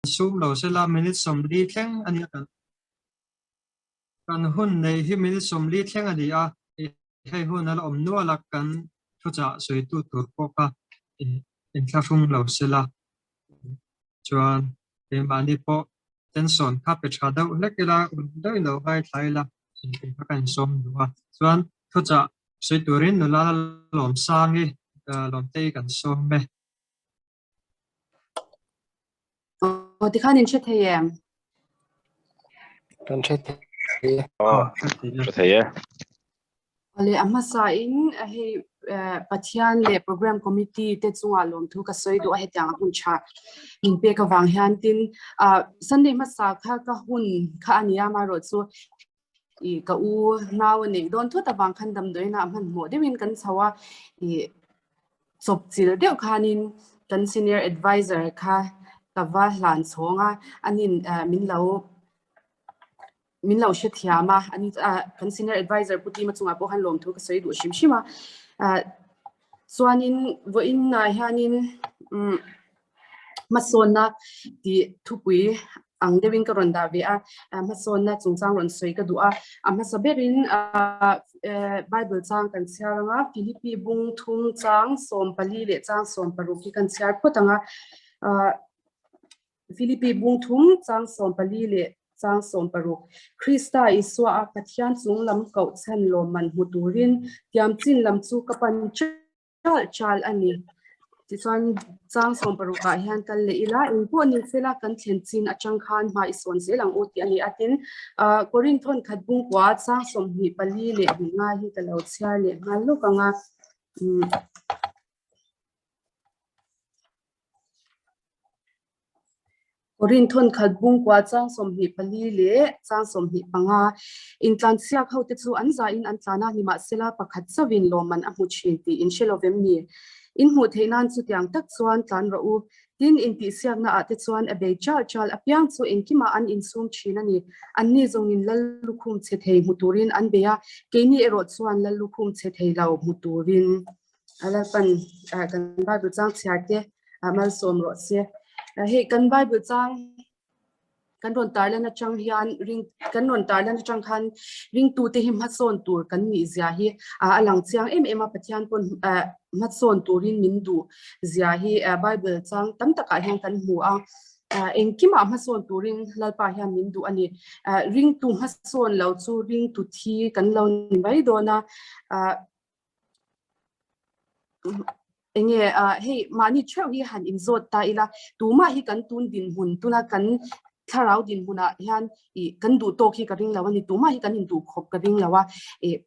Sum lo sela minute 40 thleng a ni a kan kan hun neih hi minute 40 thleng a ni a, hei hun a la awm nual a kan thuchah sawitu tur pawh kha inthlahrung lo sela chuan keimahni pawh tension kha pe tha deuh hlek ila uluk deuhin lo ngaithla ila engkim kha kan insawm duh a, chuan thuchah sawi turin nula Lawmsangi Lawmtei kan sawm e. Aw tikhan in hre thei em? Kan hre thei e. Aw, hre thei e. Awle a hmasa in hei Pathian leh Program Committee te chungah lawmthu ka sawi duh a hetiang a hun tha min pek avang hian tin Sunday hmasa kha ka hun kha a nia amaherawh chu i ka u nau a neih dawn thut avang khan damdawiin ah hmanhmawh deuhin kan chho a i chawp chilh deuh khanin kan senior advisor kha ka va hlan chhawng a anin min lo min lo hrethiam a ani kan senior advisor pu Tima chungah pawh khan lawmthu ka sawi duh hrim hrim a chuanin vawiin ah hianin umm hmasawnna tih thupui ang deuhin ka rawn dah ve a, hmasawnna chungchang rawn sawi ka duh a, a hmasa berin Bible chang kan chhiar ang a, Philippi bung thum chang 14 leh chang 16 hi kan chhiar phawt ang a, Philippi bung thum chang 14 leh chang 16 Krista Isua a Pathian chung lam koh chhan lawmman hmu turin tiam chin lam chu ka pan chal chal a ni. Tichuan chang 16 ah hian kal leh ila engpawh ni sela kan thlen chin atang khan hma i sawn zel ang u tih a ni a. Tin, Korinthon khat bungkua chang 24 leh 5 hi ka lo chhiar leh nghal lawk ang a. Korinthon khat bungkua chang 24 leh chang 25 Intlansiak hote chu an zahin an tlan a, nimahsela pakhat chauhin lawmman a hmu thin tih in hre lo vem ni? In hmuh theih nan chutiang tak chuan tlan rawh u. Tin, intihsiakna ah te chuan a bei chal chal apiang chu engkimah an insum thin a ni. Anni zawngin lal lukhum chhe thei hmu turin an bei a, keini erawh chuan lal lukhum chhe thei lo hmu turin. Lalpan kan Bible chang chhiar te malsawm rawh se. Hei kan Bible chang kan rawn tarlan atang hian ring kan rawn tarlan atang khan ringtute hi hmasawn tur kan nih zia hi a lang chiang em em a Pathian pawn hmasawn turin min duh zia hi Bible chang tam takah hian kan hmu a. Engkimah hmasawn turin Lalpa hian min duh a ni. Ringtu hmasawn lo chu ringtu thi kan lo ni mai dawn a. Enge hei mahni theuh hi han inzawt ta ila tumah hi kan tun dinhmun tuna kan thlarau dinhmunah hian ih kan duh tawk hi ka ring lo a ni tumah hi kan induh khawp ka ring lo a ih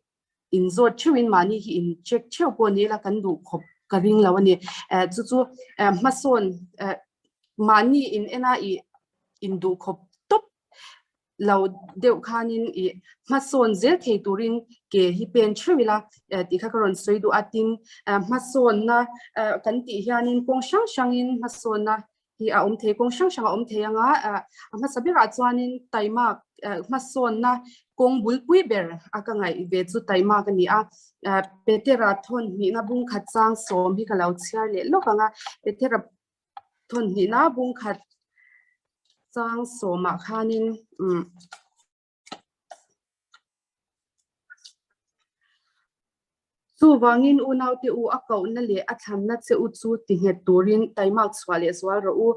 inzawt theuhin mahni hi in check theuh pawh ni ila kan duh khawp ka ring lo a ni chu chu hmasawn mahni in ena ih induh khawp tawp lo deuh khanin i hmasawn zel thei turin ke hi pen theuh ila tih kha ka rawn sawi duh a tin hmasawnna kan tih hianin kawng hrang hrangin hmasawnna hi a awm thei kawng hrang hrang a awm thei anga a hmasa berah chuanin taimak hmasawnna kawng bulpui ber a ka ngaih ve chu taimak a ni a Petera thawn hnihna bung khat chang 10 hi ka lo chhiar leh lawk anga Petera thawn hnihna bung khat chang 10 ah khanin umm Chuvangin unaute u a kohna leh a thlanna che u chu ti nghet turin taimak chhuah leh zual rawh u.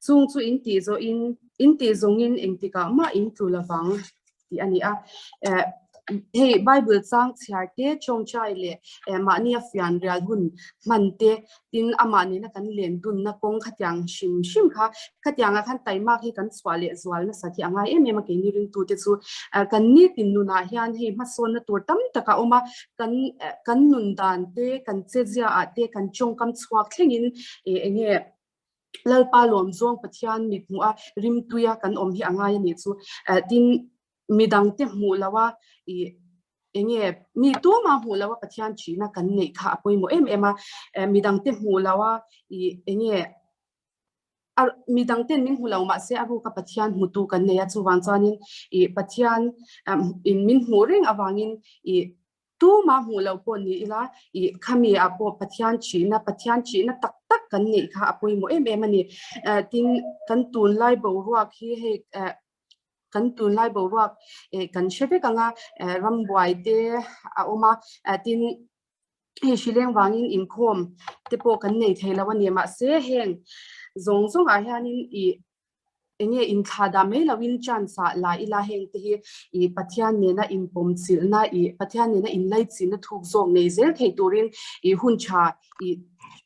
Chung chu in tih zawhin in tih zawngin engtikah mah in tlu lovang tih a ni a. Hei Bible chang chhiar te, tawngtai leh mahnia fian rial hun hman te, tin amah nena kan len dunna kawng khatiang hrim hrim kha khatiangah khan taimak hi kan chhuah leh zual nasat hi a ngai em em a keini ringtute chu. Kan nitin nunah hian hei hmasawnna tur tam tak a awm a, kan kan nun dan te, kan chezia ah te, kan tawngkam chhuak thlengin eng nge Lalpa lawm zawng Pathian mit hmuh a rimtui a kan awm hi a ngai a nih chu. Tin, midang te hmuh lo a ih eng nge mi tuma hmuh lo a Pathian thihna kan neih kha a pawimawh em em a. Midang te hmuh lo a ih eng nge midang ten min hmu lo mahse a ruka Pathian hmutu kan nei a chuvang chuanin ih Pathian in min hmuh reng avangin ih. Tuma hmuh loh pawh ni ila ih khami ah pawh Pathian thihna Pathian thihna tak tak kan neih kha a pawimawh em em a ni. Eh tin kan tunlai boruak hi hei eh kan tunlai boruak eh kan hre vek ang a eh rambuai te a awm a eh tin hei hrileng vangin inkhawm te pawh kan nei thei lo a ni mahse heng zawng zawng ah hianin ih enge inthla dah mai loin chance ah la ila heng te hi ih Pathian nena inpawm chilhna ih Pathian nena inlaichinna thuk zawk nei zel thei turin ih hun tha ih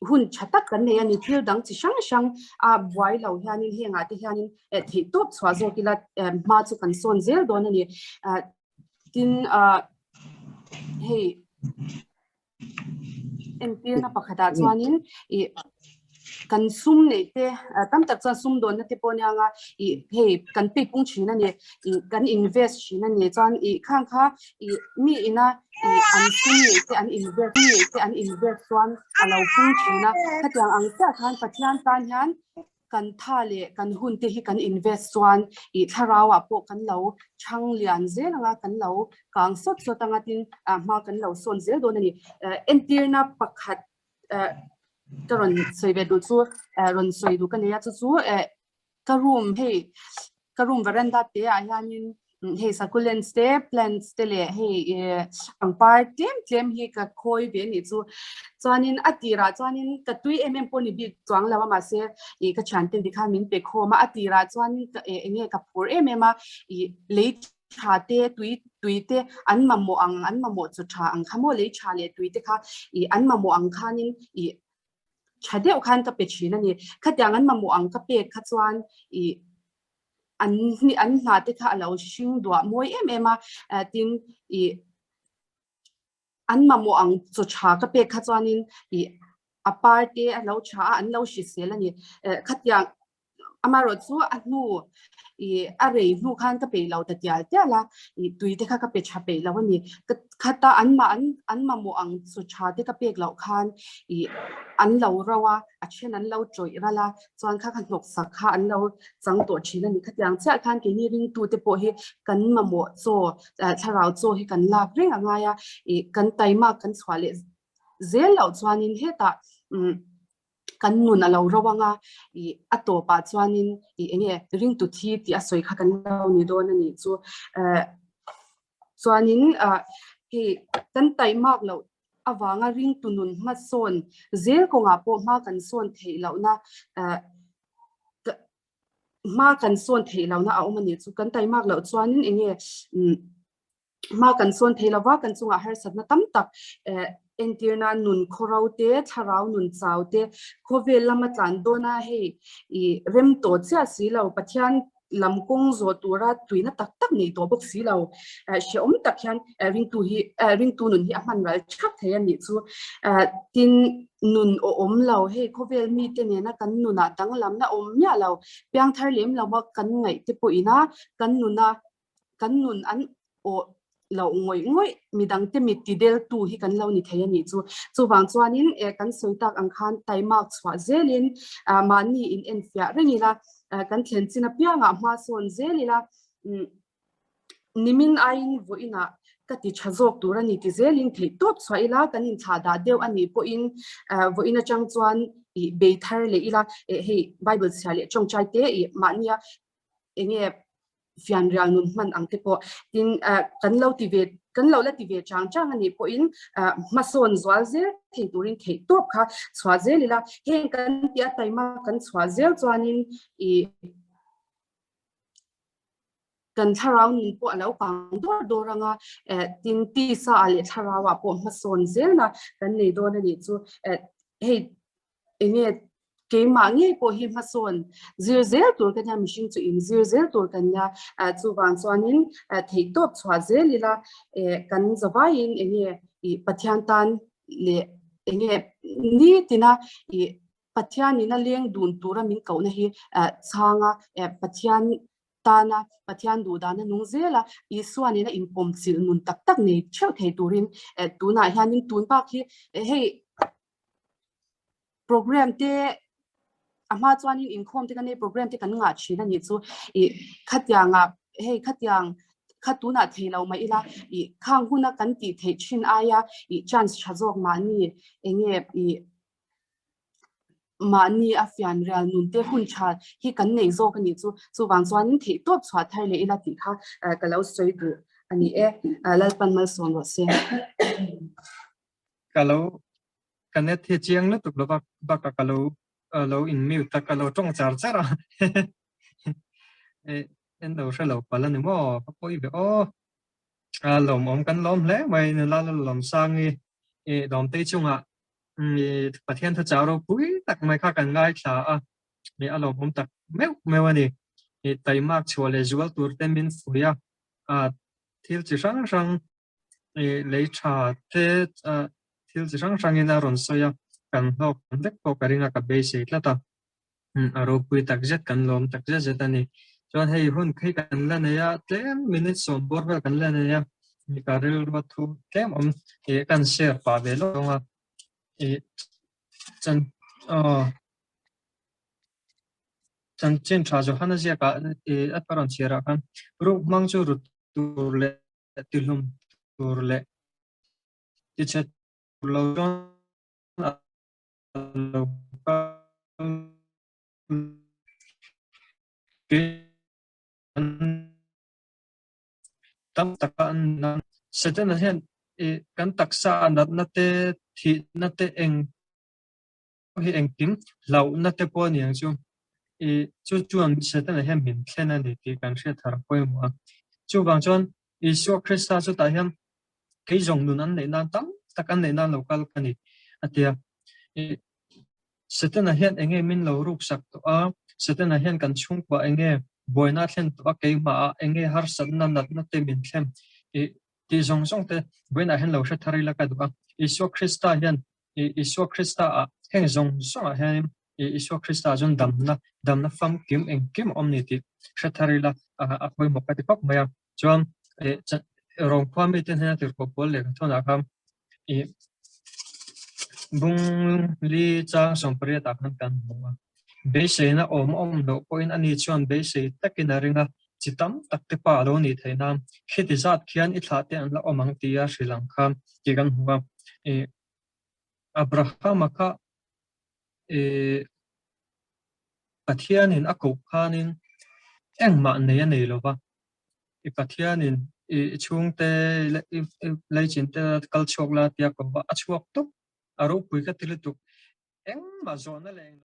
hun tha tak kan nei a ni. Thil dang chi hrang hrang a buai lo hianin hengah te hianin eh theih tawp chhuah zawk ila eh hma chu kan sawn zel dawn a ni. Ah tin ah hei entirna pakhatah chuanin ih kan sum neih te tam tak chuan sum dawnna te pawh ania anga ih hei kan pek pung thin a ni ih kan invest thin a ni chuan ih khang kha ih mi ina ih an sum neih te an invest neih te an invest chuan a lo pung thin a khatiang ang chiah khan Pathian tan hian kan tha leh kan hun te hi kan invest chuan ih thlarau ah pawh kan lo chhang lian zel anga kan lo kang sawt sawt anga tin ah hma kan lo sawn zel dawn a ni. Eh entirna pakhat eh ka rawn sawi ve duh chu eh rawn sawi duh ka nei a chu chu eh ka room hei ka room veranda te ah hianin hei succulents te plants te leh hei eh pangpar tlem tlem hi ka khawi ve anih chu chuanin a tirah chuanin ka tui em em pawh ni bik chuang lo a mahse ih ka thian ten tikhan min pe khawm a a tirah chuanin ka eh eng nge ka phur em em a ih lei tha te tui tui te an mamawh ang an mamawh chaw tha ang kha maw lei tha leh tui te kha ih an mamawh ang khanin ih tha deuh khan ka pe thin a ni khatiang an mamawh ang ka pek kha chuan ih an an hna te kha a lo hring duah mawi em em a eh tin ih an mamawh ang chaw tha ka pek kha chuanin ih a par te a lo tha a an lo hrisel a ni eh khatiang amaherawh chu a hnu ih a rei hnu khan ka peih lo ta tial tial a ih tui te kha ka pe tha peih lo a ni khata an mah an an mamawh ang chaw tha te ka pek loh khan ih an lo ro a a then an lo tawih ral a chuan kha kha hnawk sak kha an lo chang tawh thin a ni. Khatiang chiah khan keini ringtute pawh hi kan mamawh chaw, thlarau chaw hi kan lak reng a ngai a, ih kan taimak kan chhuah leh zel loh chuanin hetah umm kan nun a lo ro ang a, ih a tawpah chuanin ih eng nge ringtu thi tih a sawi kha kan lo ni dawn a nih chu. Eh chuanin ah hei kan taimak loh avanga ringtu nun hmasawn zel kawngah pawh hma kan sawn theih lohna eh hma kan sawn theih lohna a awm a nih chu. Kan taimak loh chuanin eng nge umm hma kan sawn thei lova kan chungah harsatna tam tak eh entirna nun khawro te thlarau nun chau te khawvel lama tlan dawna hei ih rem tawh chiah si lo Pathian lam kawng zawh tura tuina tak tak nei tawh bawk si lo. Eh hrehawm tak hian eh ringtu hi eh ringtu nun hi a hman ral thap thei a nih chu. Eh tin nun awm lo hei khawvel mite nena kan nunah danglamna awm miah lo piangthar lem lova kan ngaih te pawhin a kan nuna kan nun an awh loh ngawih ngawih midangte mit ti deltu hi kan lo ni thei a nih chu. Chuvang chuanin eh kan sawi tak ang khan taimak chhuah zelin ah mahni in enfiah reng ila ah kan thlen chin apiangah hma sawn zel ila umm nimin aiin vawiinah ka ti tha zawk tur a ni ti zelin theih tawp chhuah ila kan inthlah dah deuh a nih pawhin ah vawiin atang chuan ih bei thar leh ila eh hei bible chhiar leh tawngtai te ih mahnia eng nge fianrial nun hman ang te pawh tin eh kan lo ti ve kan lo la ti ve chang chang a nih pawhin eh hmasawn zual zel thei turin theih tawp kha chhuah zel ila heng kan tih a taima kan chhuah zel chuanin ih kan thlarau nun pawh a lo kang dawr dawr anga eh tin tisa ah leh thlarau ah pawh hmasawn zelna kan nei dawn a nih chu eh hei eng nge keimah ngei pawh hi hmasawn zir zel tur ka nia mihring chu in zir zel tur kan nia eh chuvang chuanin eh theih tawp chhuah zel ila eh kan zavaiin eng nge ih Pathian tan leh eng nge nitina ih Pathianin a leng dun tura min kohna hi eh chhanga eh Pathian tana Pathian duh dana nung zela Isua nena inpawm chilh nun tak tak nei theuh thei turin eh tunah hianin tun bak hi hei program te a hma chuanin inkhawm te kan nei program te kan ngah thin a nih chu ih khatianga hei khatiang. kha tunah thei lo mah ila ih khang huna kan tih theih thin aia ih chance tha zawk mahni enge ih mahni a fian rial nun te hun tha hi kan nei zawk a nih chu. Chuvang chuanin theih tawp chhuah thar leh ila tih kha ka lo sawi duh a ni e. Lalpan malsawm rawh se. Ka lo ka net hi chiang lutuk lo va bakah ka lo lo in mute a ka lo tawng char char a en lo hre lo palh a ni maw ka pawi ve aw a lawmawm kan lawm hle mai nula Lalawmsangi i Lawmtei chungah Pathian thu chau ropui tak mai kha kan ngaithla a a lawmawm tak meuh meuh a ni taimak chhuah leh zual tur te min fuih a thil chi hrang hrang lei tha te thil chi hrang hrangin a rawn sawi a, kan hlawk tam vek pawh ka ring a, ka beisei tlat a, a ropui tak zet kan lawm tak zet zet a ni. Chuan hei hun khi kan la nei a, tlem minute sawm bawr vel kan la nei a, ka rilru thu tlem awm kan share pah ve lawk a, chan aw chanchin tha Johana ziakah a rawn chhiar ah khan ruk hmang chu rut tur leh tihlum tur leh tichhe tur lo chuan a lo kal tam taka an nan Setana hian kan taksa natna te thihna te eng hi engkim hlauhna te pawh a ni ang chu. I chu chuan Setana hian min thlen a ni tih kan hriat thar pawimawh a. Chuvang chuan Isua Krista chutah hian kei zawng nun an neih nan tam tak an neih nan lo kal ka ni a ti a. I Setana hian enge min lo ruksak tawh a, Setana hian kan chhungkua enge buaina a thlen tawh a, keimahah enge harsatna natna te min thlen i tih zawng zawng te vawiinah hian lo hre thar ila ka duh a. Isua Krista hian Isua Krista ah heng zawng zawng ah hianin Isua Krista chuan damna damna famkim engkim a awm ni tih hre thar ila a pawimawh ka ti khawp mai a. Chuan Rawngkhua mite hnena tirhkoh pawl lehkha thawnah khan bung li chang 18 ah khan kan hmu a. Beiseina awm a awm loh pawhin ani chuan beisei takin a ring a, chi tam tak te pa a lo nih theih nan khiti zat khian i thlah te an la awm ang tia hrilh ang kha tih kan hmu a. Abrahama kha Pathianin a koh khanin engmah nei a nei lo va, i Pathianin i chhungte i leichinte kal chhuak la tia koh va a chhuak tawp, a ropui ka ti lutuk. Engmah zawhna leh englo.